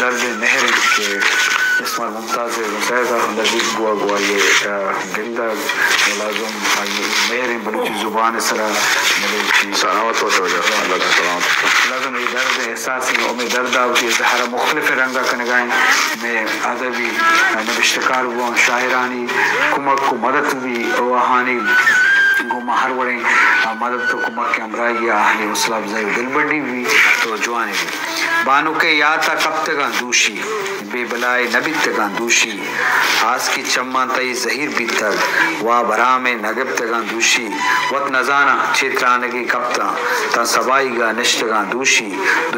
درد ءِ مہر انت کہ اسماعیل ممتاز ءِ گوں سید ءَ ہمدردی بوگ ءُ آئی ءِ، آ، گندگ ءُ لازم آئی ءِ مہر انت بلوچی زبان ءِ سرا، بلوچی سلامت بات واجہ، اللہ ترا سلامت بات۔ لازم اے درد ءِ احساس انت، ہمے درد ءَ وتی اظہار ءَ مختلف رنگ ءَ کنگ ءَ انت۔ مئے ادبی نبشتہ کار بوان، شاعرانی کمک ءُ مدد بی ءُ آہانی گوں ما ہر وڑیں مدد ءُ کمک ءِ ہمراہی ءَ آہانی حوصلہ افزائی ءُ دلبڈی بی تو جوان بی۔ بانک ءِ یات ءَ کپتگاں دوشی، بے بلائے نہ بیتگاں دوشی۔ آسکی چماں تئی زہیر بیتگ، واب ہرامے نہ گپتگاں دوشی۔ وت نزاناں چے ترانگے کپتاں، تاں سبائیگ ءَ نشتگاں دوشی۔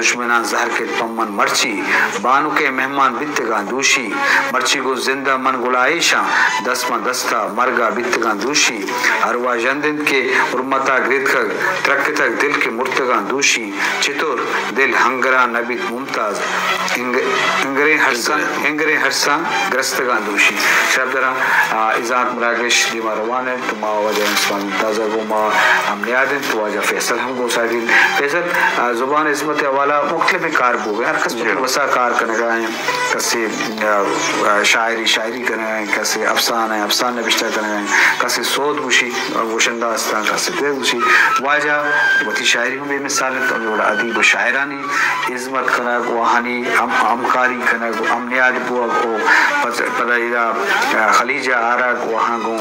دشمناں زہر کت پہ من مرچی، بانک ءِ مہمان بیتگاں دوشی۔ مرچی گوں زند ءَ من گلائیشاں، دست ماں دست ءَ مرگ ءَ بیتگاں دوشی۔ ارواہ ژند انت کہ حرمت ءَ گریتکگ، ترکتگ دل کہ مرتگاں دوشی۔ چتور دل ہنگراں نہ بیت ممتاز، ہنگ-، ہنگریں ہرساں، ہنگریں ہرساں گرستگاں دوشی۔ شرپ دراں، آ، ازانت مراگش دیما روان انت، ما واجہ اسماعیل ممتاز ءَ گوں ما ہم نیاد انت، واجہ فیصل ہم گوں ساڑی انت۔ فیصل، آ، زبان ءِ ہزمت ءِ حوالہ مختلف کار بوگ ءَ، ہر کس وتی وسا کار کنگ ءَ انت، کسے، آ، آ، شاعری، شاعری کنگ ءَ انت، کسے افسانہ، افسانہ نبشتہ کنگ ءَ انت، کسے سوت گوشی، گوشندہ استاں، کسے دے گوشی۔ واجہ وتی شاعری ہم بے مثال انت، ہمے وڑا ادیب ءُ شاعرانی ہزمت کنگ ءُ آہانی ہم-، ہمکاری کنگ ءُ ہم نیاد بوگ ءُ پد-، پدا ادا، آ، خلیج ءَ آرگ ءُ آہاں گوں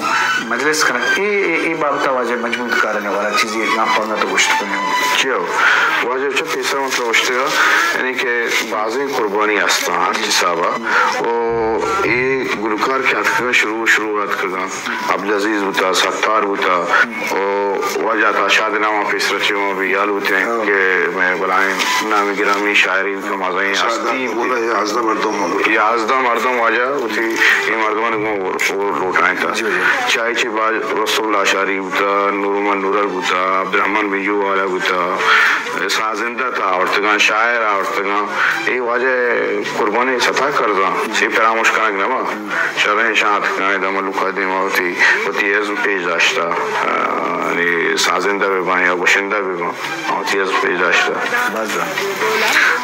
مجلس کنگ۔ اے، اے، اے بابت ءَ واجہ مجموعی کارانی حوالہ چیزے نام پنگت ءُ گوشت کنیں۔ چیا؟ واجہ چہ پیسر مطلب گوشتگا، یعنی کہ بازیں قربانی ہستاں ہر حساب ءَ۔ ءُ اے گلوکار کہ اتکگاں شروع، شروع اتکگاں۔ عبدالعزیز بوتا، ستار بوتا، ءُ واجہ عطا شاد نام ءَ پیسر چہ ما بے ہیال بوتیں کہ مئے بلاہیں نام گرامی شاعری بوتا، مزنیں ہستی بوتا۔ یازدہ مردم، یازدہ مردم واجہ وتی اے مردمانی گوں اور، اور لوٹائینتا۔ چاہے چہ باز رستم لاشاری بوتا، نور محمد نورل بوتا، عبدالرحمن بنجو والا بوتا، سازندہ تا آورتگاں، شاعر آورتگاں۔ اے واجہ قربانی ستا کرزاں، اے فراموش کنگ نہ باں۔ شریں شاعر اتکگاں، ادا ملوک ءِ دیما وتی، وتی ازم پیش داشتا۔ آ، یعنی سازندہ بہ باں یا گوشندہ بہ باں، وتی ازم پیش داشتا۔ باز جوان۔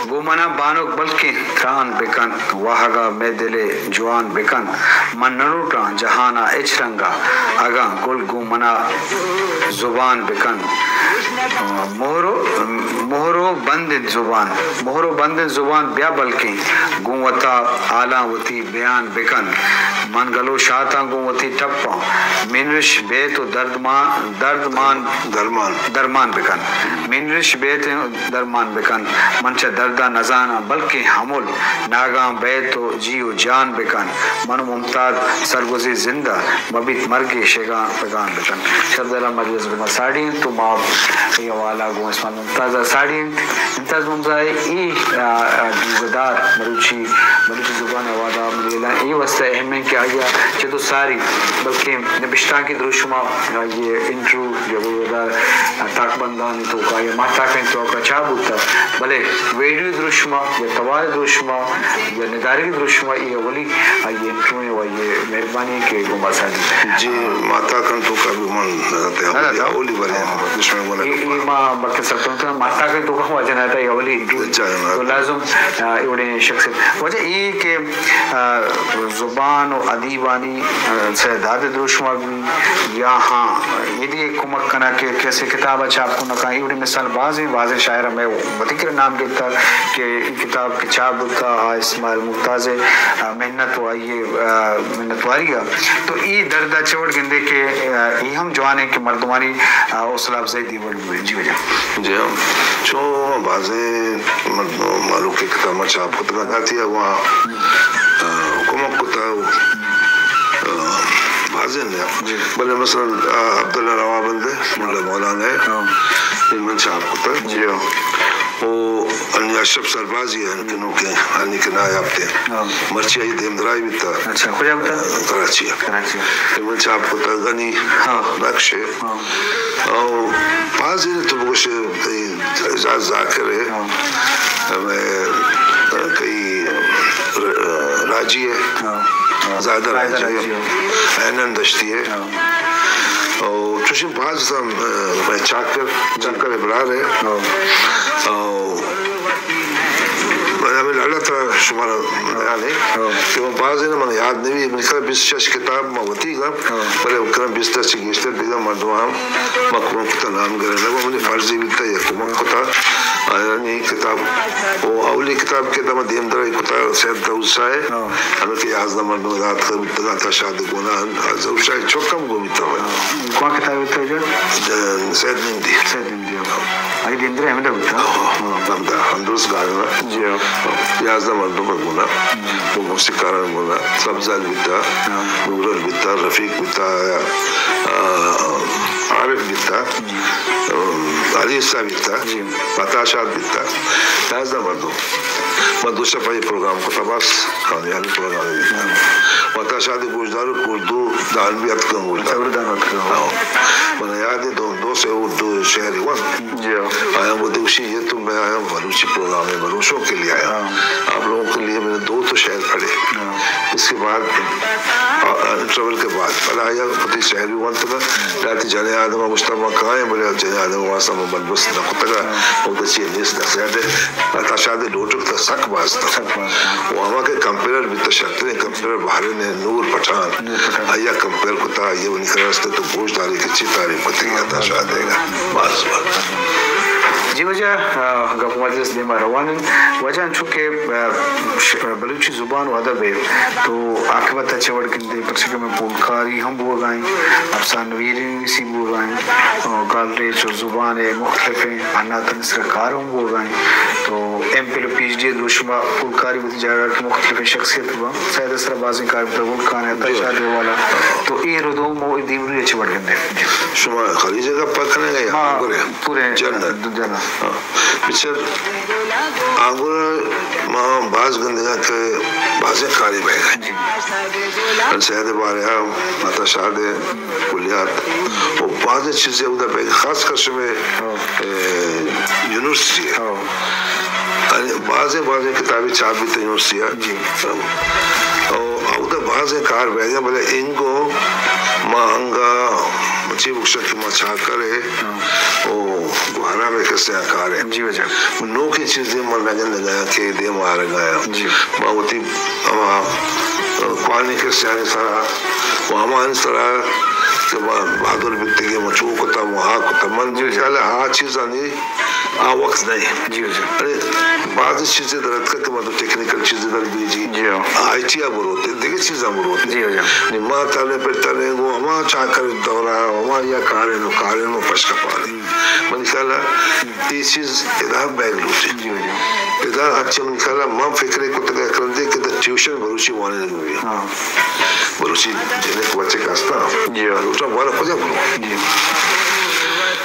گوں منا بانک بلکیں تران بکن، واہگا مئے دل ءِ جوان بکن۔ من نہ لوٹاں جہان ءَ ہچ رنگ ءَ، اگاں گل گوں منا زبان بکن۔ مہر ءُ، مہر ءُ بند انت زبان، مہر ءُ بند انت زبان، بیا بلکیں گوں وتا حالاں وتی بیان بکن۔ من گل ءُ شاتاں گوں وتی ٹپاں، منرش بیت ءُ درد مان، درد مان، درمان۔ درمان بکن۔ منرش بیت ءُ درمان بکن۔ من چہ درد ءَ نزاناں، بلکیں ہمل ناگاں بیت ءُ جی ءُ جان بکن۔ من ءُ ممتاز سرگوزی زند ءَ مہ بیت، مرگے شگان پگان بکن۔ شرپ دراں مجلس گوں ما ساڑی انت ءُ ما اے حوالہ گوں اسماعیل ممتاز ءَ ساڑی انت۔ ممتاز ممتاز ءِ اے، آ، آ، گیزدار مروچی، مروچی زبان ءِ حوالہ ءَ منی ہیال ءَ اے واسطہ اہم انت کہ آئی ءَ چد ءُ ساری، بلکیں نبشتانکی دروشم ءَ آئی ءِ انٹرویو یا گیزدار تاکبندانی توکا یا ماہتاکانی توکا چاپ بوتگ، بلے ویڈیو دروشم ءَ یا توار دروشم ءَ یا ندارگی دروشم ءَ اے اولی آئی ءِ انٹرویو ءُ آئی ءِ مہربانی کہ گوں ما ساڑی۔ جی، ماہتاکانی توکا بھی من اولی، اولی برے، ہاں۔ دشمن گونا اے، اے ما بلکہ سرپد ماہتاکانی توکا واجہ ناتا اے اولی انٹرویو۔ اچھا، ہاں۔ تو لازم، آ، اے وڑیں شخصیت۔ واجہ اے کہ، آ، زبان ءُ ادیبانی، آ، سر داد دروشم ءَ بی یا ہاں، اے دگہ کمک کنگ کہ کسے کتاب ءَ چاپ کنگ ءَ، اے وڑیں مثال بازیں، بازیں شاعر ءَ مئے وتی کرا نام گپتگ کہ اے کتاب کہ چاپ بوتگ، آ اسماعیل ممتاز ءِ، آ، محنت ءُ آئی ءِ، آ، منتواری ءَ۔ تو اے درد ءَ چہ وڑ گندے کہ، آ، اے ہم جوان انت کہ مردمانی، آ، حوصلہ افزائی دیوان بہ بیت۔ جی واجہ۔ جی ہاں، چو بازیں مردم، مہلوک ءِ کتاب ما چاپ کتگ، آتی ءَ وا، آ، کمک کتگ، آ، بازیں نہ۔ جی۔ بلے مثلاً، آ، عبداللہ روا بندے، ملا مولانا ءِ، ہاں۔ اے من چاپ کتگ۔ جی ہاں۔ او انی اشرف سربازی ءِ، کہ نوکیں، انی کہ نایاب تے۔ ہاں۔ مرچی آئی دیمدرائی بیتا۔ اچھا، کجا بیتا؟ آ، کراچی ءَ۔ کراچی ءَ۔ اے من چاپ کتگ، غنی، ہاں۔ نقش ءِ۔ ہاں۔ او بازیں تو بگوش، اعجاز ذاکر ءِ، ہاں۔ ہمے، کئی، راجی ءِ، ہاں۔ زاہدہ راجی ءِ، عینن دشتی ءِ۔ ہاں۔ او چوشیں باز ہم، چاکر، چاکر ابرار ءِ۔ ہاں۔ او لالا ترا شمارا یاد ہے ہاں۔ کہ من باز ہے نا، من یاد نہیں، من کرا بیست شش کتاب ما وتی گا، ہاں۔ بلے کرا بیست سے گیشتر دیگا مردم ہم ما کمک کتا، نام گرے لگا، منی فرضی بیتا یا کمک کتا۔ آیا نی کتاب، او اولی کتاب کہ دم دیم در کتا سید داؤد شاہ ہے، ہاں۔ ہمیں کہ یازدہ مردم دات کر بیتا، عطا شاد گونا، داؤد شاہ چوکم گو بیتا۔ ہاں۔ کون کتاب بیتا جا؟ سید نندی۔ سید نندی۔ آئی دیمتر احمد بوتا۔ ہاں، ہاں، ہمدا، ہم درست گاڑی نا۔ جی ہاں۔ یازدہ مردم گونا، وہ موسیقاران گونا، سبزال بیتا، ہاں۔ نورل بیتا، رفیق بیتا، آ، عارف بیتا، آ، علی عیسیٰ بیتا، جی۔ عطا شاد بیتا، یازدہ مردم۔ من دو شپائی پروگرام کو تباس، کامیابی پروگرام بیتا۔ عطا شاد گوشدار اردو دان بھی اتکن گوشدار۔ اردو دان اتکن۔ ہاں۔ من یاد ہے دو، دو سے اردو شعر ہوا۔ جی ہاں۔ آیا وہ دوشی یہ تو میں آیا ہوں بلوچی پروگرام میں بلوچوں کے لیے آیا ہوں۔ ہاں۔ آپ لوگوں کے لیے میں نے دو تو شعر پڑھے۔ ہاں۔ اس کے بعد، آ، آ، انٹرول کے بعد، پدا آیا خودی شعر بھی ونت نا، جاتی جنے آدم مجتمع کائیں، بلے جنے آدم واسطہ من بندوبست نہ کتگا، ہاں۔ وہ تو چیئے نیست نہ زیادہ، عطا شاد لوٹک تا سک باز تا۔ سک باز تا۔ وہ ہما کہ کمپیئر بھی تو شرطیں کمپیئر بحرین نور پٹھان۔ نور پٹھان۔ آیا کمپیئر کتا، آیا ونی کرا رستے تو گوش داری کہ چی تعریف کتی ہاں، عطا شاد ہے۔ باز باز۔ جی واجہ، آ، گپ مجلس دیما روان انت۔ واجہ انچو کہ، آ، ش-، بلوچی زبان و ادب ہے تو عاقبت چہ وڑ گندے، پرچہ کہ میں پولکاری ہم بوگائیں، افسانہ نویسی بوگائیں، آ، گالریچ و زبان مختلف ہیں، اناتن سر کار ہم بوگائیں۔ تو ایم فل و پی ایچ ڈی دروشما پولکاری وتی جاگہ کہ مختلف شخصیت با، سید سر بازیں کار بوتا، گل کان ہے، جی۔ تشاد والا۔ تو اے ردوم و دیمروی چہ وڑ گندے۔ شما خلیج گپ کنگا یا ما گرے؟ پورے جنت۔ جنت۔ ہاں۔ بچار، آنگو ما باز گندگا کہ بازیں کاری بہ گئے۔ جی۔ انسیاد بارے ہم، عطا شاد کلیات، و بازیں چیزیں اودا بہ گئے، خاص کر شمے، ہاں۔ اے، یونیورسٹی ہے۔ ہاں۔ یعنی بازیں، بازیں کتابیں چاپ بیتے یونیورسٹی ہے۔ جی۔ او اودا بازیں کار بہ گئے، بلے انگو ما انگا چی بکشہ کہ ما چاکر ہے۔ ہاں۔ او گوہرام ءِ کسے ءَ کار اِنت۔ جی واجہ۔ نوکیں چیزے من نہ گندگ ءَ آں کہ دیم ءَ آرگ ءَ آں۔ جی۔ ما وتی ہما کوہنیں کسہانی سرا و ہمانی سرا کہ ما بہادر بیتگیں، ما چو کتہ، ما ہا کتہ۔ من جی، جی۔ خیال ءَ آ چیزانی آ وقت نہ اِنت۔ جی واجہ۔ ارے، بعض چیزے در اتکگ کہ ما تو ٹیکنیکل چیزے در بیجی۔ جی ہاں۔ آئی ٹی ءَ بروت، دگہ چیزاں بروت۔ جی واجہ۔ نی ما ترے پر ترے گوں ہما چاکر دورا، ہما یا کارے نو، کارے نو پشکپانے۔ منی خیال ءَ اے چیز ادا بیگ لوٹیت۔ جی، جی۔ ادا اچھا منی خیال ءَ من فکرے کتگ ءَ یک رندے کہ ادا ٹیوشن بلوچی وانینگ بہ بیت۔ ہاں۔ بلوچی جنک بچک ہستاں۔ جی۔ لوٹاں والا کجا برو؟ جی۔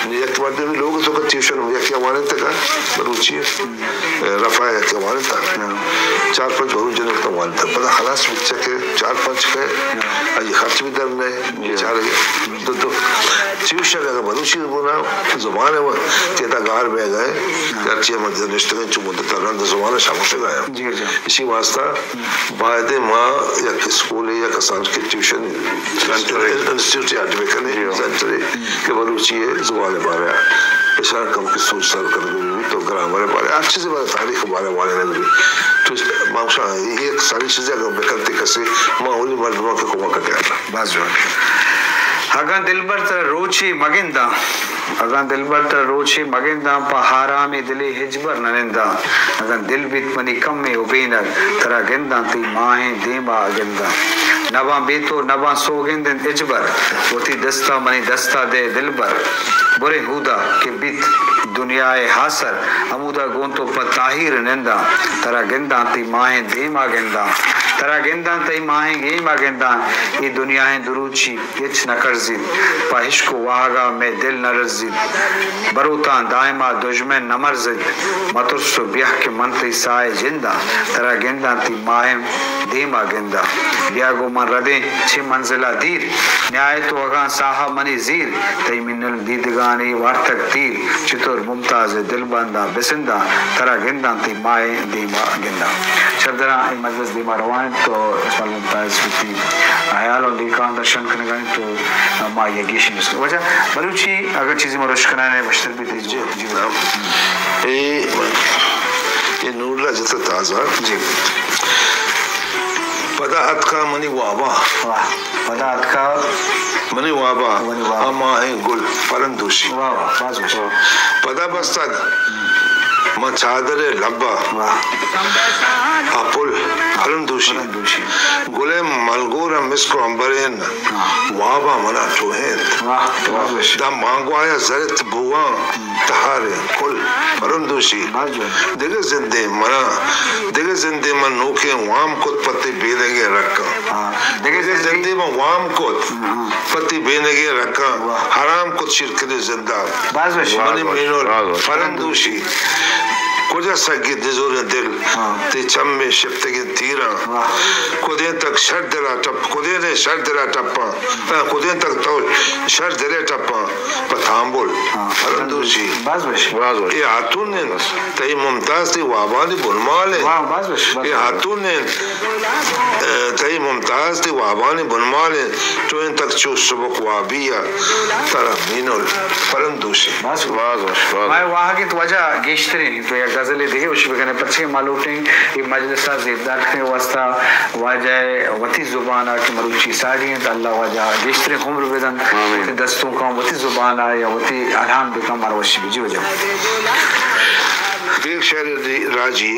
نی یک مردمے لوگ تو کہ ٹیوشن یکے وانینتگ بلوچی۔ رفع ءَ کہ وانینتگ۔ ہاں۔ چار پنچ بلوچ جنک تو وانینتگ۔ پدا خلاص بچک کہ چار پنچ کہ ہاں۔ آئی خرچ بھی در نہ۔ جی۔ بیچارہ تو، تو ٹیوشن اگر بلوچی بنا زبان ہے کہ تا گار بہ گئے، ہاں۔ گرچہ ہم نشتگیں چو مدت رند زبان شموشگا ہے۔ جی، جی۔ اسی واسطہ باید ما یک اسکولے، یک اسانٹکے ٹیوشن سینٹرے۔ انسٹیٹیوٹے اڈ بکنیں، جی ہاں۔ سینٹرے کہ بلوچی ءِ زبان ءِ بارے ءَ اشاں کم کہ سوچ سر کنگ بہ بیت، تو گرامر ءِ بارے ءَ، ہر چیز ءِ بارے ءَ، تاریخ ءِ بارے ءَ وانینگ بہ بیت۔ تو ما گوشاں اے یک ساری چیزے اگر بکنت کسے، ما اولی مردماں کہ کمک کنت۔ باز جوان۔ اگاں دلبر ترا روچے مگنداں، اگاں دلبر ترا روچے مگنداں، پہ آرامیں دلے ہچبر نہ ننداں۔ اگاں دل بیت منی کمیں ابینگ، ترا گنداں تئی ماہیں دیما گنداں۔ نباں بے تو نباں سوگند انت ہچبر، وتی دستا منی دستا دے دلبر۔ بریں ہودا کہ بیت دنیائے ہاسر، ہمودا گوں تو پہ تاہیر ننداں۔ ترا گنداں تئی ماہیں دیما گنداں، ترا گنداں تئی ماہیں گیما گنداں۔ اے دنیاہیں دروچی ہچ نہ کرزیت، پہ ہشک و واہگا مئے دل نہ رزیت۔ بروتاں دائما دژمن نہ مرزیت، مترس و بیاہ کہ من تئی ساہ ءِ جنداں۔ ترا گنداں تئی ماہیں دیما گنداں۔ بیا گوں من ردیں چہ منزلا دیر، نیائے تو اگاں ساہا منی زیر۔ تئی منل دیدگانی وارتگ تیر، چتور ممتاز ءِ دلبنداں بسنداں۔ ترا گنداں تئی ماہیں دیما گنداں۔ شردراں اے مجلس دیما روان انت تو اسماعیل ممتاز وتی ہیال و لیکہاں درشان کنگا انت تو ما آئی ءَ گیشیں نسخہ۔ واجہ بلوچی اگر چیزے ما رش کنان ءَ بشتر بیت۔ جی، جی، جناب۔ اے اے نورلا جتہ تازہ۔ جی۔ پدا اتکا منی وابا۔ واہ۔ پدا اتکا۔ منی وابا۔ منی وابا۔ آ ماہیں گل پرندوشی۔ واہ واہ، باز وش۔ پدا بستگ من چادرے لبا۔ واہ۔ آ پل پرندوشی۔ پرندوشی۔ گلے ملگور مسک و عنبرین۔ ہاں۔ وابا منا ٹوہینت۔ واہ، باز وش۔ داں مانگوایا زرت بوان تہاریں کل پرندوشی۔ باز جوان۔ دگہ زندے منا، دگہ زندے من نوکیں وام کت پتی بینگیں رکاں۔ ہاں، دگہ دگہ زندے۔ زندے من وام کت ہاں۔ پتی بینگیں رکاں۔ واہ۔ حرام کت شیرکنیں زنداں۔ باز وش۔ منی مینول باز وش۔ پرندوشی۔ کجا سگی نزوریں دل ہاں۔ تی چمے شپتگیں تیراں۔ واہ۔ کدیں تک شر دلا ٹپ، کدیں شر دلا ٹپاں۔ کدیں تک تو شر دلے ٹپاں پہ تامبل ہاں۔ پرندوشی۔ باز وش۔ باز وش۔ اے ہاتون انت تئی ممتاز تئی وابانی بنمال انت۔ واہ، باز وش، باز اے وش۔ ہاتون انت، اے، تئی ممتاز تئی وابانی بنمال انت۔ تو انت تک چو سبک وابی ء ترا مینول پرندوشی۔ باز وش۔ باز وش، باز وش۔ مئے واہگ انت واجہ گیشتریں تو یک غزلے دگہ وش بکنے، پرچے ما لوٹیں اے مجلس ء زیبدار کنیں واسطہ واجہ ء وتی زبان ء کہ مروچی ساڑی انت، اللہ واجہ ء گیشتریں عمر بدنت، آمین۔ وتی دستونکاں وتی زبان ء یا وتی الہان بکن، مارا وشی بجی وجہ۔ بیگ شعر دی-، راجی۔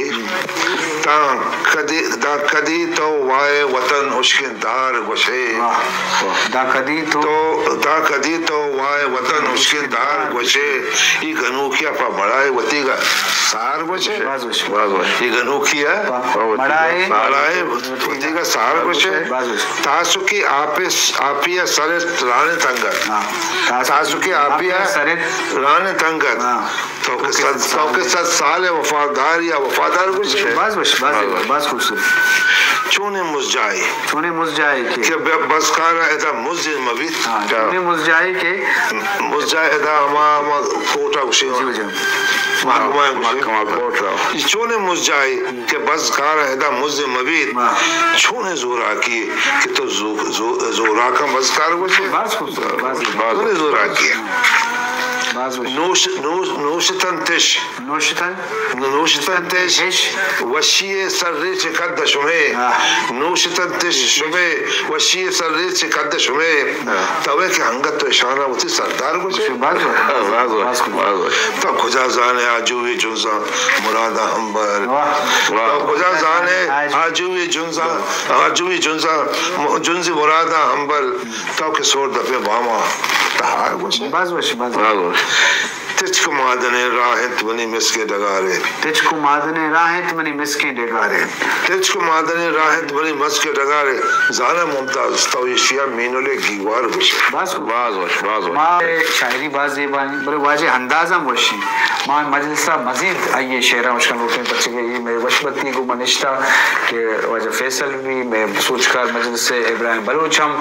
تاں کدی، داں کدی تو وائے وطن اشکیں دار گوشے۔ واہ، واہ۔ داں کدی تو تو، داں کدی تو وائے وطن اشکیں دار گوشے۔ ای گنوکیا پہ بڑائے وتیگا سار گوشے۔ باز وش۔ باز وش۔ ای گنوکیا پہ بڑائے بڑائے وتیگا سار گوشے۔ باز وش۔ تاسکی آپس، آپیا سر رانت انگت۔ ہاں۔ تاسکی آپیا سر رانت انگت۔ ہاں۔ تو کہ صد، تو کہ صد سال وفادار یا وفادار گوشے۔ باز وش، باز، باز وش۔ باز خوبصورت۔ چونیں مزجاہے۔ چونیں مزجاہے کہ کہ ب-، بزکار ادا مز مبیت۔ ہاں، چونیں مزجاہے کہ مزجاہ ادا ہما، ہما کوٹا گوشے۔ جی، جی۔ محکمہ گوشے۔ محکمہ کوٹا۔ چونیں مزجاہے کہ بزکار ادا مز مبیت۔ ہاں۔ چونیں زوراکی کہ تو زو-، زو-، زوراکاں بزکار گوشے۔ باز خوبصورت، باز۔ باز چونیں زوراکی۔ باز وش۔ نوش-، نوش-، نوشتن تش۔ نوشتن۔ نوشتن تش۔ تش۔ وشی سر ریچ کد شمے۔ ہاں۔ نوشتن تش شمے۔ وشی سر ریچ کد شمے۔ ہاں۔ توے کہ انگت تو اشانا وتی سردار گوشے۔ باز وش۔ باز وش۔ باز وش۔ تو کجا زانے آجوئی جنزاں مرادا ہمبل۔ واہ۔ تو کجا زانے آجوئی جنزاں، آجوئی جنزاں م-، جنزی مرادا ہمبل۔ تو کہ سور دپے باما تہار گوشے۔ باز وش، باز وش۔ باز وش۔ تچک و مادنیں راہ انت منی مسکیں ڈگارے۔ تچک و مادنیں راہ انت منی مسکیں ڈگارے۔ تچک و مادنیں راہ انت منی مسکیں ڈگارے۔ زاناں ممتاز تو ایشیا مینولے گیوار گوشے۔ باز خوب۔ باز وش، باز وش۔ ما شاعری باز زیبا انت، بلے واجہ انداز ہم وش انت۔ ما مجلس ء مزید آئی ء شعراں وش کن لوٹیں، پرچہ کہ اے مئے وش بتی گوں ما نشتہ کہ واجہ فیصل بی، مئے سوجکار مجلس ء ابراہیم بلوچ ہم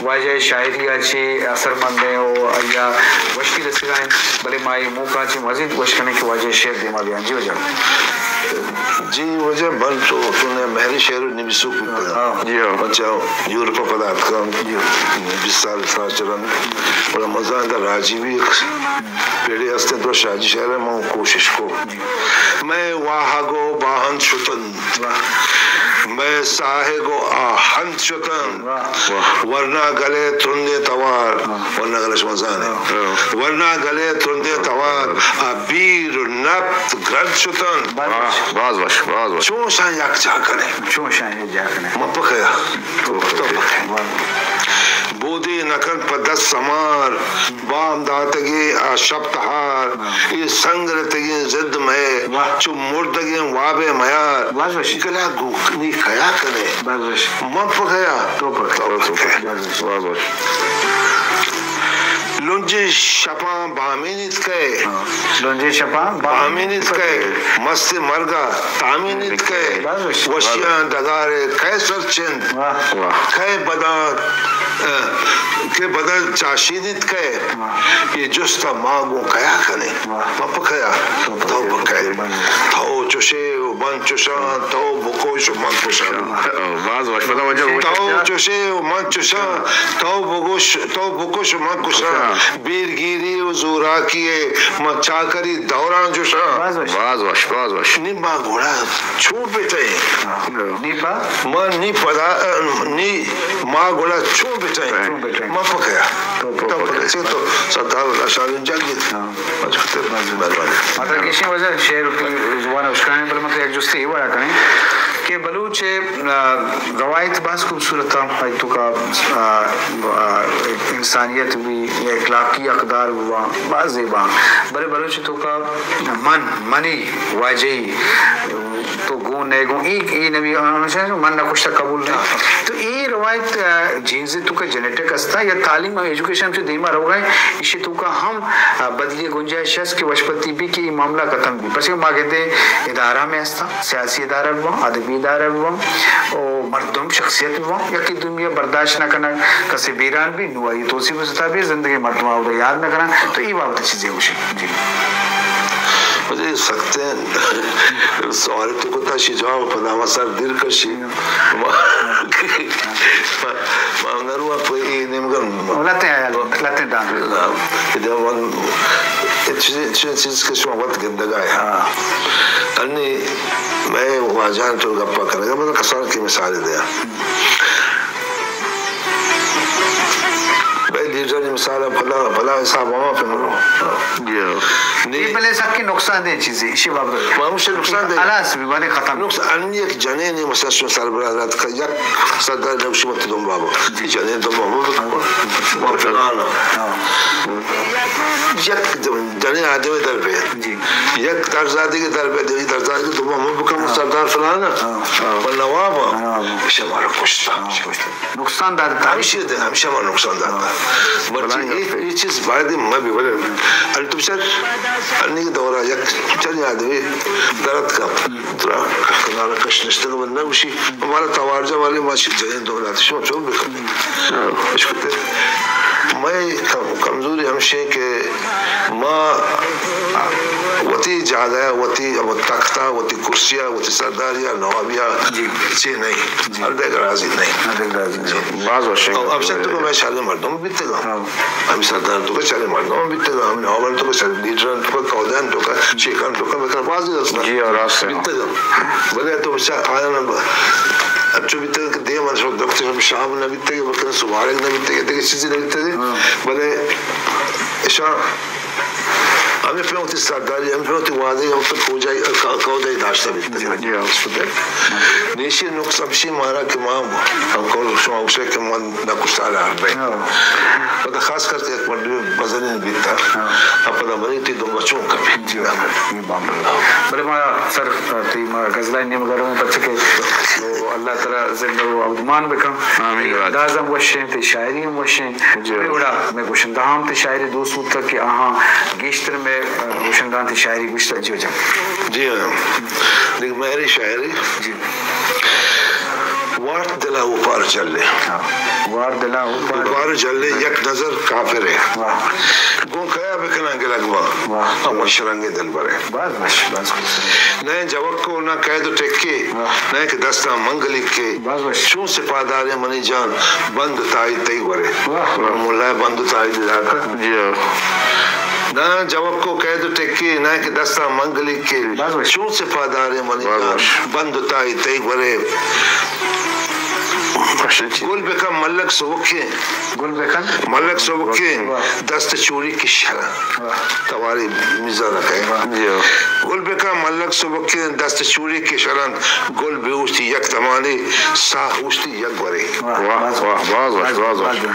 واجہ ء شاعری ء چہ اثرمند ایں و آئی ء وشی رسیگا انت، بلے ما اے موقع ء چہ مزید وش کنیں کہ واجہ ء شعر دیما بیان۔ جی واجہ۔ جی واجہ، من تو، تو نے مہری شعر نبیسوک بیتگ۔ ہاں۔ جی ہاں۔ من چہ یورپ ء پدا اتکاں۔ جی۔ بیست سال ساچ رند۔ گڑا من زاناں راجی یک پیڑے ہستیں تو شاجی شعر ء من کوشش کو۔ جی۔ مئے واہگ و باہند شتن۔ واہ۔ مئے ساہگ و آہند شتن۔ واہ۔ ورنا گلے ترندیں توار۔ واہ۔ ورنا گلے شما زانے۔ واہ۔ ورنا گلے ترندیں توار۔ آ بیر و نپت گرد شتن۔ باز وش۔ باز وش، باز وش۔ چون شان یک جا کنے۔ چون شان یک جا کنے۔ من پکیا۔ تو پکیا۔ واہ۔ بودے نکن پہ دست سمار۔ بام داتگے آ شپ تہار، ہاں۔ اے سنگرتگیں زند مئے، واہ۔ چو مردگیں وابے میار۔ باز وش۔ گلا گوں نی کیا کنے؟ باز وش۔ من پہ کیا؟ تو پہ کیا؟ تو پہ کیا؟ باز وش۔ باز وش۔ لنجیں شپاں بامینیت کئے؟ ہاں۔ لنجیں شپاں بامینیت کئے؟ مست مرگا تامینیت کئے؟ باز وش۔ وشیاں ڈگارے کئے سرچنت؟ واہ۔ واہ۔ کئے بداں کہ بدل چاشینیت کئے، اے جست ءَ ما گوں کیا کنیں؟ ما پہ کیا؟ تو پہ کئے؟ تو چشے و من چشاں، تو بکش و من کشاں۔ باز وش، پدا واجہ گوش۔ تو چشے و من چشاں، تو بگوش، تو بکش و من کشاں۔ بیرگیری و زوراکی ءَ من چاکری دوراں جشاں۔ باز وش۔ باز وش، باز وش۔ نی ما گڑا چون بتئیں؟ نی پا؟ ما نی پدا، نی ما گڑا چون بتئیں؟ چون بتئیں؟ ما پہ کیا؟ تو پہ کیا؟ تو سردار اشارین جنگ۔ مہربانی۔ مطلب، گیشیں وجہ شعر زبان اشکائیں، بلے مطلب یک جستے اے وڑا کنیں کہ بلوچ، آ، روایت باز خوبصورت ءَ، آئی توکا، آ، آ، انسانیت بھی، اخلاقی اقدار بھی باں، باز زیبا۔ بلے بلوچ توکا من، منی، واجہی، تو گون نئے گون، اے، اے نبی، آ، من نہ کشتا قبول نہیں۔ تو اے روایت، آ، جینز توکا جینیٹک ہستا یا تعلیم و ایجوکیشن چو دیما روگا ہے، ایشی توکا ہم، آ، بدلی گنجائش ہست کہ وشپتی بھی کہ اے معاملہ ختم بھی۔ پس ما گندے ادارہ میں ہستا، سیاسی ادارہ بواں، ادبی ادارہ بواں، او مردم شخصیت بواں، یکی دومی برداشت نہ کنگ، کسے بیران بھی، نو آئی توسیپ ستا بھی، زندگی مردم آودا یاد نہ کنن، تو اے بابت چیزے گوشے۔ جی۔ مجھے سختیں سوال تو کتا شی جواب پدا ما سر دیر کشی۔ ما، ما، ما نروا پہ اے نیمگا۔ لتیں آیا، لتیں دان۔ ادا من چیز، چیز، چیز کہ شما وقت گندگا ہے۔ ہاں۔ انی میں واجہاں تو گپا کرگا، مطلب کسان کی مثال دیا۔ بھئی لیڈرانی مثال پدا، پدا حساب ہما پہ مرو۔ جی۔ نی بلے سکی نقصان دہ چیزے، اسی بابت۔ ما ہمشہ نقصان دہ۔ خلاص، بیماری ختم۔ نقصان، انی یک جنینی مثلاً شما سربراہ رات کا یک سردار نوشی مت دم بابا۔ جی۔ جنین دم بابا۔ ما فلانا۔ ہاں۔ یک جنین آدمی در بے۔ جی۔ یک درزادی کے در بے، دیگه درزادی کے دم بابا بکن، ہاں۔ سردار فلانا۔ ہاں۔ و نواب۔ نواب۔ شما رو کشتا۔ ہاں، کشتا۔ نقصان داتا۔ ہمیشہ دے، ہمیشہ ما نقصان داتا۔ ہاں۔ مرچی بلائیں اے، گپے۔ اے چیز باید مہ بی، بلے انتو بچار، انی دورا یک چنی آدمی درت کا، ترا کنارا کش نشتگ، من نہ گوشی، ہمارا توارجہ والے ما چیز جنین دولت، شما چون بکن۔ ہاں۔ اشکتے۔ میں کم-، کمزوری ہمشی کہ ما وتی جاگہ، وتی تخت، وتی کرسی، وتی سرداری، نوابی، جی۔ چی نہیں۔ جی۔ ہر دگہ راضی نہیں۔ ہر دگہ راضی نہیں۔ جی۔ باز وشیں۔ او اب سے تو میں شریں مردم بیتگا۔ ہاں۔ ہم سردار تو شریں مردم بیتگا، ہم نواب تو شریں لیڈر تو، کودان تو، شیخان تو، مثلاً بازی رستا۔ جی، اور راست ہے۔ بیتگا۔ بلے تو بچا آیا نہ با-، اچو بیتگا کہ دے من شو دفتر ہم شام نہ بیتگا، بلکہ سوارگ نہ بیتگا، دگہ چیزی نہ بیتگا۔ ہاں۔ بلے اشاں ہمے پہ وتی سرداری، ہمے پہ وتی وعدہ، ہمے پہ کوجائی، کا-، کودائی داشتہ بیت۔ جی، جی، ہاں۔ نیشی نقص ہمشی مارا کہ ما، ہم کول شما گوشے کہ من نہ کشتار حال بے۔ ہاں۔ پدا خاص کر کہ یک مردمی بزنین بیتا۔ ہاں۔ پدا منی تی دم بچوں کپی۔ جی، ہاں۔ بلے ما سر، تی ما غزلانی نیمگا رویں، پرچہ کہ تو اللہ تعالی زندہ و اودمان بکن۔ آمین۔ تی انداز ہم وشیں، تی شاعری ہم وشیں۔ جی۔ ہمے وڑا مئے گوشندہ ہم تی شاعری دوست بوتگ کہ آہاں گیشتر مئے، آ، گوشندہاں تی شاعری گوشتگ۔ جی جان۔ جی ہاں۔ دیکھ مہری شاعری۔ جی۔ وارت دلا اوپار جلے۔ ہاں۔ وار دلا اوپار۔ اوپار جلے یک نظر کافرے۔ واہ۔ گوں کیا بکناں گلگ ما۔ واہ۔ ہم وش رنگیں دلبرے۔ باز وش، باز خوش۔ نہ جوکو، نہ قید و ٹکے، واہ۔ نہ کہ دستاں منگلیکے۔ باز وش۔ چون سپاہ دارے منی جان، بند تائی تئی گورے۔ واہ۔ ملا بند تائی داتا۔ جی ہاں۔ نہ جوکو قید و ٹکے، نہ کہ دستاں منگلیکے۔ باز وش۔ چون سپاہ دارے منی باز جان، وش۔ بند تائی تئی گورے۔ وش۔ گل بکن ملک سبکیں۔ گل بکن۔ ملک سبکیں۔ واہ۔ دست چوری کی شرن۔ واہ۔ تواری میزان کئے۔ واہ۔ جی ہاں۔ گل بکن ملک سبکیں دست چوری کہ شرنت، گل بہ اوشتی یک دمانے، ساہ اوشتی یک گورے۔ واہ، واہ، باز، باز وش، باز، باز وش۔ باز۔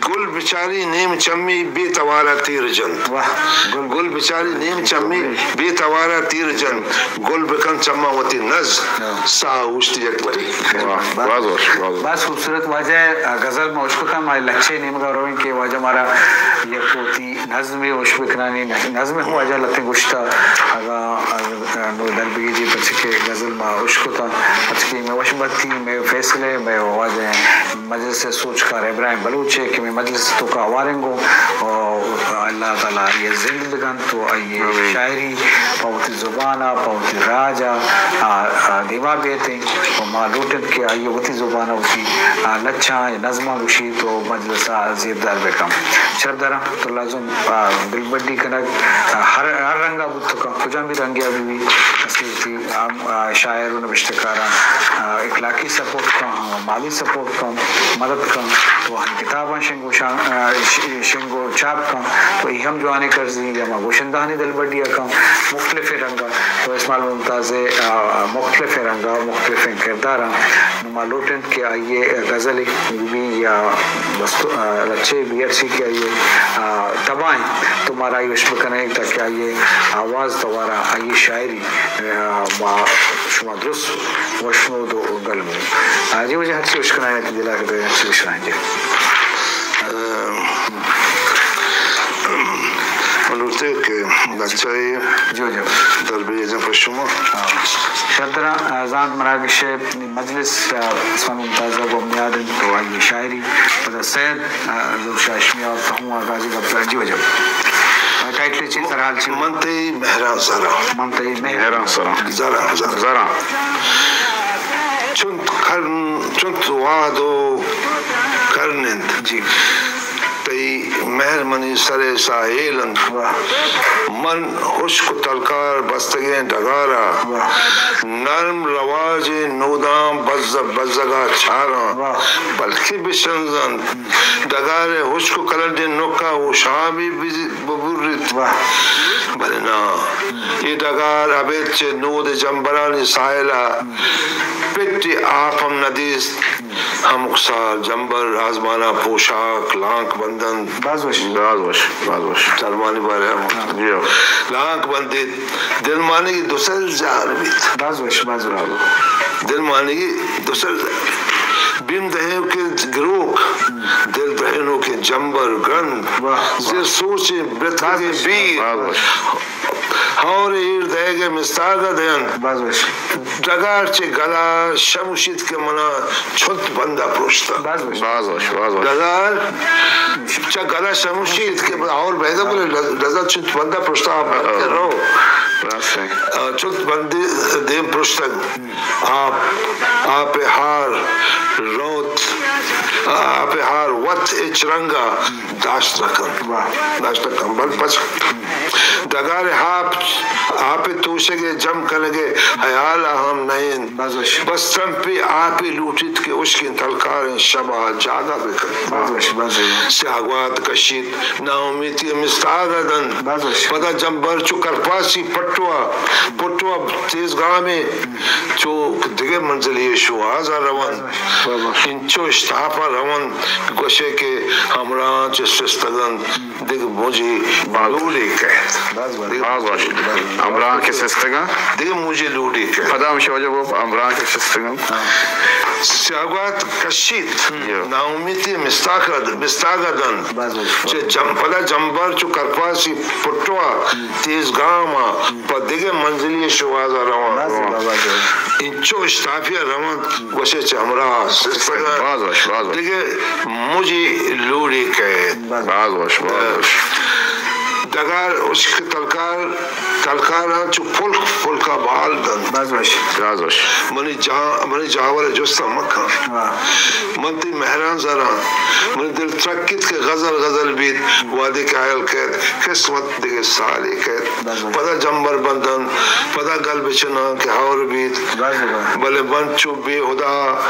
گل بچاری نیم چمی بے توارا تیر جنت۔ واہ۔ گل، گل بچاری نیم چمی بے توارا تیر جنت۔ گل بکن چماں وتی نز، ہاں۔ ساہ اوشت یک برے۔ واہ، باز وش، باز وش۔ باز خوبصورت واجہ، آ، غزل ما اشکتاں، ما لچہ نیمگا رویں کہ واجہ مارا یک وتی نظمے وش بکنانی، نظم ہم واجہ لتیں گوشتا، اگاں، آ، نو در بگیجی کہ غزل ما اشکتاں، پرچہ کہ مئے وشبختی، مئے فیصلہ، مئے واجہ مجلس ءِ سوچکار ابراہیم بلوچ ءِ کہ مئے مجلس ءِ توکا ہواریں گوں، اللہ تعالیٰ آئی ءَ زند بکنت و آئی ءِ آمین۔ شاعری پہ وتی زبان ءَ، پہ وتی راج ءَ، آ، آ، دیما بیتیں و ما لوٹیں کہ آئی ءَ وتی زبان ءَ وتی، آ، لچھاں یا نظماں گوشیت و مجلس ءَ زیبدار بکنت۔ شرپداراں، تو لازم، آ، دلبڈی کنگ، آ، ہر، ہر رنگ ءَ بوت کنت، کجام بھی رنگے ءَ بہ بیت، کسے وتی، آ، آ، شاعر و نبشتہ کاراں، آ، اخلاقی سپورٹ کن، مالی سپورٹ کن، مدد کن، تو آہانی کتاباں شنگ و شان-، آ، ش-، شنگ و چاپ کن، تو اے ہم جوانیں کرزے یا ما گوشندہانی دلبڈی ءَ کن، مختلفیں رنگ ءَ، تو اسماعیل ممتاز ءِ، آ، مختلفیں رنگ ءَ، مختلفیں کرداراں، نوں ما لوٹیں کہ آئی ءِ غزلے بی یا بستو-، آ، لچھے بی، ہرچی کہ آئی ءِ، آ، تباہ انت، تو مارا آئی وش بکنئے تاکہ آئی ءِ آواز توارا آئی ءِ شاعری، آ، ما شما درست وشنود و گل بیں۔ آ، جی واجہ، ہرچی وش کنائیں، دلا کہ دے، ہرچی وش کنائیں، جی۔ من لوٹیں کہ لچہ ءِ جی واجہ۔ دربیجاں پہ شما۔ ہاں۔ شرپداراں، آ، زانت مراگش ءِ مجلس، آ، اسماعیل ممتاز ءَ گوں بنیاد انت تو آئی ءِ شاعری، پدا سید، آ، ظہور شاہ ہاشمی ءَ تو ہوں آغازی گپ ءَ۔ جی واجہ۔ آ، ٹائٹل چی، سرحال چی؟ من تئی مہراں زراں۔ من تئی مہراں۔ مہراں زراں۔ زراں، زراں۔ زراں۔ چنت کرن، چنت وہد و کرن انت۔ جی۔ تئی مہر منی سر ءِ ساہیل انت۔ واہ۔ من ہشک و تلکار بستگیں ڈگار ءَ، واہ، نرم رواجیں نوداں بزگ بزگ ءَ چاراں۔ واہ۔ بلکیں بشنزنت ڈگار ءِ ہشک و کلنڈیں نک ءَ ہوشامے بز-، ببریت۔ واہ۔ بلے ناں، اے ڈگار ابید چہ نود ءِ جمبرانی ساہیل ءَ پٹے آپ ہم نہ دیست۔ ہمک سال جمبر آزمان ءَ پوشاک لانک بندنت۔ باز وش۔ باز وش، باز وش۔ درمانی بارے ہم۔ ہاں۔ جی ہو۔ لانک بندیت، دلمانگی دو سر زار بیت۔ باز وش، باز وش۔ دلمانگی دو سر زار بیت۔ بیم دہینوکیں گروک، دل دہینوکیں جمبر گرند، واہ، واہ۔ زر سوچیں برتکگیں، باز وش، بیر۔ باز وش۔ ہور ایر دئیگ ءِ مستاگ ءَ دینت۔ باز وش۔ ڈگار چہ گل ءَ شموشیت کہ من ءَ چنت بند ءَ پروشتگ۔ باز وش۔ باز وش، باز وش۔ ڈگار چہ گل ءَ شموشیت کہ ہور بیدگ، بلے ڈز-، ڈز ءَ چنت بند ءَ پروشتگ، آپ بند ءَ رو۔ راست ہے۔ آ، چنت بندے دیم پروشتگ۔ آپ، آپ ءِ ہار روت، آپ ءِ ہار وت ہچ رنگ ءَ داشت نہ کنت۔ واہ۔ داشت نہ کنت، بل پچ ڈگار ءِ آپ، آپ ءِ توشگ ءِ جم کنگ ءِ ہیال ءَ ہم نہ انت۔ باز وش۔ بس تمپے آپے لوٹیت کہ ہشکیں تلکاریں شب ءَ جاگہ بہ کنت۔ باز وش، باز وش۔ سیاہ گوات کشیت، ناامیتی ءِ مستاگ ءَ دنت۔ باز وش۔ پدا جمبر چو کرپاسی پٹو ءَ، پٹو ءَ تیز گامے چو دگہ منزلے ءِ شوہاز ءَ رونت۔ باز وش۔ انچو اشتاپ ءَ رونت کہ گوشئے کہ ہمراہاں چہ سستگ انت۔ دگہ موجے لوڑے کئیت۔ باز وش۔ باز وش۔ ہمراہاں کہ سستگ انت۔ دگہ موجے لوڑے کئیت۔ پدا ہمشی وجہ گوپ ہمراہاں کہ سستگ انت۔ ہاں۔ سیاہ گوات کشیت۔ جی۔ ناامیتی مستاگ ءَ، مستاگ ءَ دنت۔ باز وش۔ چہ جم-، پدا جمبر چو کرپاسی پٹو ءَ تیز گام ءَ پہ دگہ منزلے ءِ شوہاز ءَ رونت۔ باز وش، باز وش۔ انچو اشتاپی ءَ رونت۔ گوشے چہ ہمراہ سستگ انت۔ باز وش، باز وش۔ دگہ موجے لوڑے کئیت۔ باز وش، باز وش۔ ڈگار ہشک تلکار، تلکاراں چو پلک پلک ءَ بال دنت۔ باز وش۔ باز وش۔ منی جان، منی جاور ءِ جست ءَ مکن۔ واہ۔ من تئی مہراں زراں۔ منی دل ترکیت کہ غزل غزل بیت، وہدے کہ ہیال کئیت، قسمت دگہ سالے کئیت۔ باز وش۔ پدا جمبر بندنت، پدا گل بچناں کہ ہور بیت۔ باز وش۔ بلے من چو بے ہدا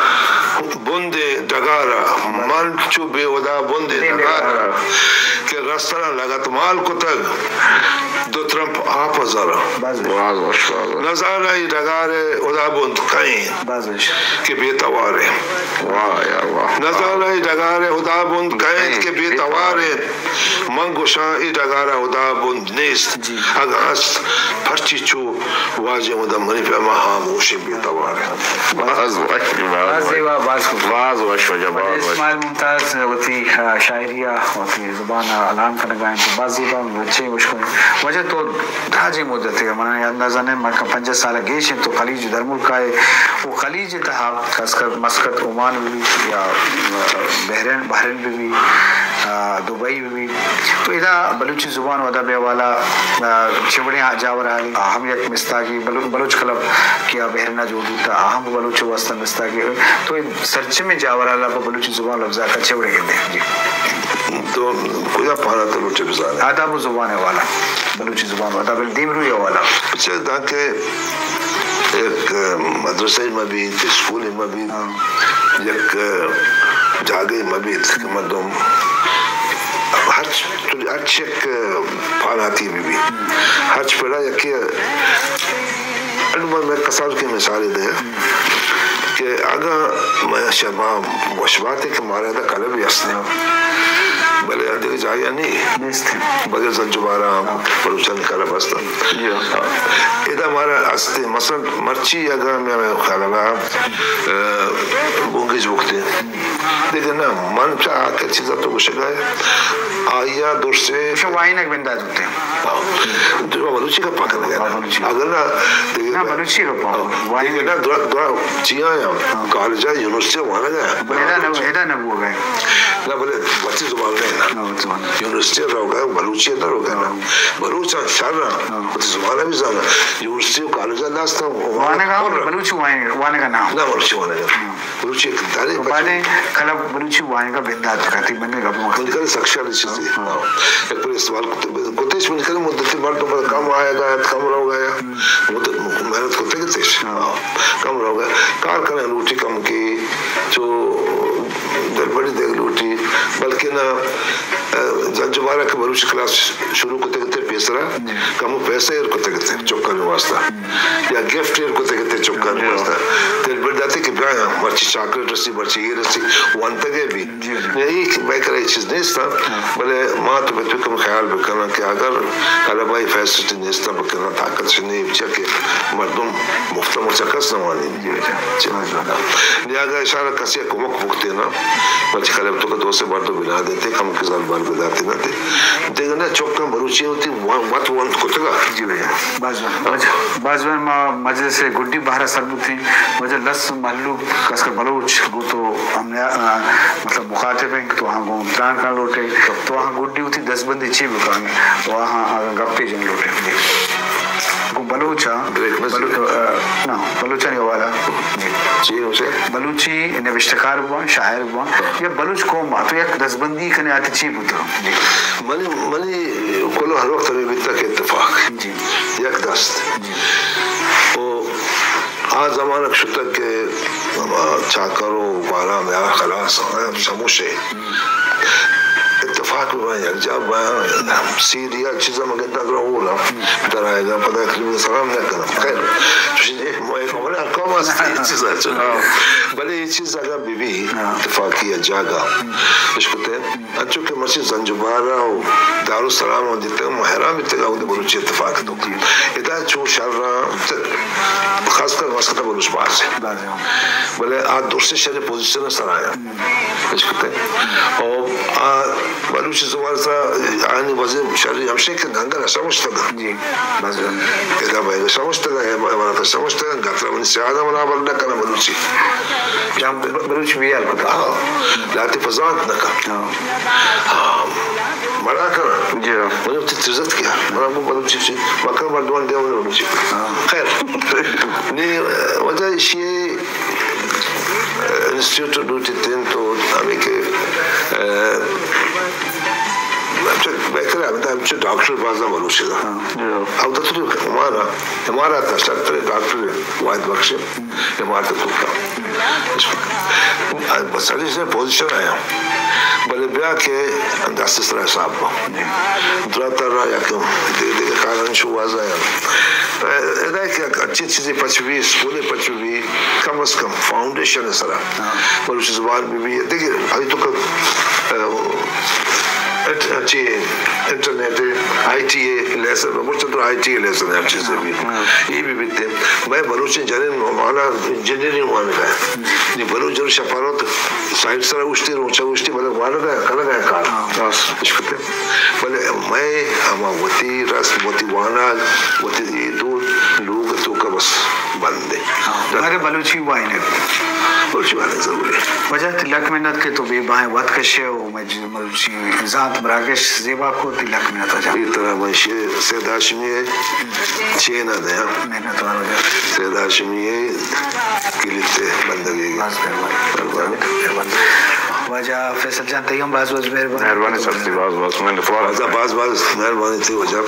بندیں ڈگار ءَ، من چو بے ہدا بندیں ڈگار ءَ کہ رستراں لگتمال کتگ، دو ترمپ آپ ءَ زراں۔ باز وش۔ باز وش، باز وش۔ نزاناں اے ڈگار ءِ ہدابند کئے انت، باز وش۔ کہ بے توار انت۔ واہ یار واہ۔ نزاناں اے ڈگار ءِ ہدابند کئے انت کہ بے توار انت۔ من گوشاں اے ڈگار ءِ ہدابند نیست۔ جی۔ اگاں است، پرچی چو واجہ ہدا منی پیما ہاموشیں بے توار انت۔ باز وش، باز وش۔ باز زیبا، باز خوب۔ باز وش واجہ، باز وش۔ اسماعیل ممتاز وتی، آ، شاعری ءَ وتی زبان ءَ کام کنگا انت، باز زیبا بچے مشکل۔ واجہ تو دراجیں مدتے، من اندازہ نہ، من پنجاہ سال گیش انت تو خلیج درملک ءَ ئے، او خلیج ءِ تہا خاص کر مسقط، عمان بہ بی یا بحرین، بحرین بہ بی، آ، دبئی بہ بی، تو ادا بلوچی زبان و ادب ءِ حوالہ، آ، چہ وڑیں جاور حالی، آ، ہم یک مستاگی بلو-، بلوچ کلب کہ آ بحرین ءَ جوڑ بوتا، آ ہم بلوچ ءِ واسطہ مستاگی۔ تو اے سرجمیں جاور حالا پہ بلوچی زبان لبزانک ءَ چہ وڑے گندے؟ جی۔ تو کجا پہلا تو لوٹے بزانے؟ آداب و زبان ءِ حوالہ، بلوچی زبان و ادب ءِ دیمروئی ءِ حوالہ۔ اچھا، دانکہ یک مدرسہ مہ بیت، اسکول مہ بیت، ہاں۔ یک جاگہ مہ بیت کہ مردم ہرچ، ہرچ یک پہلاتی بہ بیت، ہرچ پڑا یکے اڈ من کسان کے مثال دے کہ اگاں مئے شما وش باتے کہ مارا ادا کلبے است، بلے دگہ جاگہ نہیں۔ نیست۔ بغیر زنجبارا بلوچانی کلب است۔ جی۔ ادا مارا است، مثلاً مرچی اگاں مئے خیال ءَ، آ، بونگیج بوتے۔ دگہ نہ، من چا آ کہ چیزا تو گوشگا ئے، آیا درسے وائنگ بندات بوتے۔ ہاں۔ تو بلوچی گپا کنگا ئے۔ ہاں، بلوچی۔ اگر نہ، دگہ نہ، بلوچی گپا۔ ہاں۔ وائنگ۔ دگہ نہ، درا، درا چیا یا، ہاں۔ کالجا، یونیورسٹی وانگا ئے۔ بلے ادا نہ، ادا نہ بوگا ئے۔ نہ، بلے وتی زبان نہ۔ ہاں، وتی زبان۔ یونیورسٹی روگا ئے، بلوچی نہ روگا ئے۔ ہاں۔ بلوچاں شر، ہاں۔ وتی زبان بھی زانا۔ یونیورسٹی و کالجا داشتا، وانگا، بلوچی وائنگ، وانگا نہ۔ نہ، بلوچی وانگا۔ ہاں۔ بلوچی یک دارے تو بچ۔ بعدیں کلب بلوچی وانگا بندات کاتی بندے گپ مکن۔ من کل سکشا چیزی۔ ہاں۔ یک پر استعمال کتے، کتش من کل مدتی مردم پر کم آیا گا، کم رو گیا۔ مد-، محنت کتے کتش۔ ہاں۔ کم رو گیا۔ کار کرنے لوٹی کم کی، چو دلبڑی دے لوٹی، بلکہ نہ، زنجبارا کہ بلوچی کلاس شروع کتے کتے پیسرا، جی۔ کمو پیسہ ایر کتے کتے چکانی واسطہ۔ یا گفٹ ایر کتے کتے چکانی جی۔ واسطہ۔ دلبڑی داتے کہ بیا مرچی چاکلیٹ رسی، مرچی ایر رسی، وانتگے بھی۔ جی، جی۔ یا ایک بہتر یہ چیز نہیں تھا، ہاں۔ بلے ما تو بچوں کم خیال بکنا کہ اگر کلبائی فیسلٹی نہیں تھا، بکنا طاقت سے نہیں، چکے مردم مفت مرچا کس نہ وانی۔ جی، جی۔ چی؟ ہاں، جی۔ نیا اگر اشارہ کسی کمک بکتے نا، مرچی کلب تو کہ دو سے بار تو بنا دیتے، کم کے زال بال بداتے نا تے۔ دیگه نه چکاں بلوچی وتی وت وانت کتگا۔ جی بھیا، باز وان، باز، باز وان ما مجلس گڈی بہرا سر بوتیں، واجہ لس مہلوک خاص کر بلوچ گوں تو ہم نیا، آ، مطلب مخاطب ہیں کہ تو ہاں گوں تران کن لوٹے، تو ہاں گڈی وتی دستبندی چی بکن، تو ہاں گپے جن لوٹے۔ گوں بلوچاں، بریک نہ بلو-، آ، نہ، بلوچانی حوالہ۔ جی۔ چی اسے؟ بلوچی نبشتکار بوان، شاعر بوان، یا بلوچ قوم با، تو یک دستبندی کنے آتے چی بوتگ؟ منی، منی کلو ہر وقت ہمے بیتگ کہ اتفاق۔ جی۔ یک دست۔ جی۔ او آ زمانگ شتگ کہ ہما چاکر و بارام یا خلاص، ہم شموشے۔ اتفاق بہ یک جا بہ سیریا چیزا مگتا درا اولا۔ در آئے گا پدا کلی سلام نہ کرم۔ خیر، چوشی دے، مئے قوم است، یہ چیز ہے، چلو۔ ہاں۔ بلے یہ چیز اگر بی بی ہاں۔ اتفاقی ہے جاگا۔ اس کو تے انچو کہ مرچی زنجبارا و دارالسلام و دیتے، ما حیران بیتے گا، بلوچی اتفاق تو۔ ادا چو شر، خاص کر مسقط بلوچ باز ہے۔ باز ہے۔ بلے آ درست شر پوزیشن سر آیا۔ اش کتے۔ او آ بلوچی زبان سا آنی وزیر شری ہمشے کہ ننگر شمشتگا۔ جی۔ باز ہے۔ ادا بھائی شمشتگا، عبارت شمشتگا، گترا منی سیادہ منا بر نہ کنا بلوچی۔ جام بلوچ بیال کتا۔ ہاں۔ لاتی پزانت نہ کن۔ ہاں۔ ہاں۔ مڑا کنا۔ جی ہاں۔ مجھے تی ترزت کیا۔ منا کو بلوچی چی۔ مکہ مردوان دے مجھے بلوچی۔ ہاں۔ خیر۔ نی وجہ اشی انسٹیٹیوٹ ڈیوٹی تین تو ہمیں کہ، اہ، بہتر ہے، ہمیں ڈاکٹر بازا بلوچی دا۔ ہاں۔ جی ہاں۔ او تو تو ہمارا، ہمارا تا ڈاکٹر، ڈاکٹر واحد بخش۔ امارت توکا۔ بس علی سے پوزیشن آیا۔ بلے بیا کہ دست سرا حساب با۔ درا ترا یا کہ دگہ، دگہ کارن شو واز آیا۔ ادا کہ اچھی چیزیں پچ بھی، اسکولے پچ بھی، کم از کم فاؤنڈیشن سرا۔ ہاں۔ بلوچی زبان بھی، بھی دگہ، ابھی تو کہ، اچ-، چی انٹرنیٹ، آئی ٹی ءِ لیسن، مچ تو آئی ٹی ءِ لیسن ہر چیز بھی۔ یہ بھی بیتے۔ میں بلوچی جنین وانا انجینئرنگ وانگا ہے۔ نی بلوچ جن شپارو تو سائٹ سرا اشتی، روچا اشتی، بلے وانگا، کنگا کار۔ ہاں۔ اشکتے۔ بلے میں ہما وتی رسم، وتی وانا، وتی یہ دو لوگ تو کا بس بندے۔ ہاں۔ بلے بلوچی وائنے۔ بلوچی وائنے ضروری ہے۔ واجہ تئی لک منت کہ تو بے بائیں وت کشے ہو، میں جی، مروچی زانت مراگش زیبا کو، تئی لک منت واجہ۔ اے ترا من شے-، سید ہاشمی ءِ چین ءَ دیاں۔ منت وار واجہ۔ سید ہاشمی ءِ کلت ءِ بندگی۔ باز مہربانی۔ مہربانی۔ مہربانی۔ واجہ فیصل جان، تئی ہم باز باز مہربانی۔ مہربانی سر، تئی باز باز منت وار۔ واجہ باز باز مہربانی تئی واجہ۔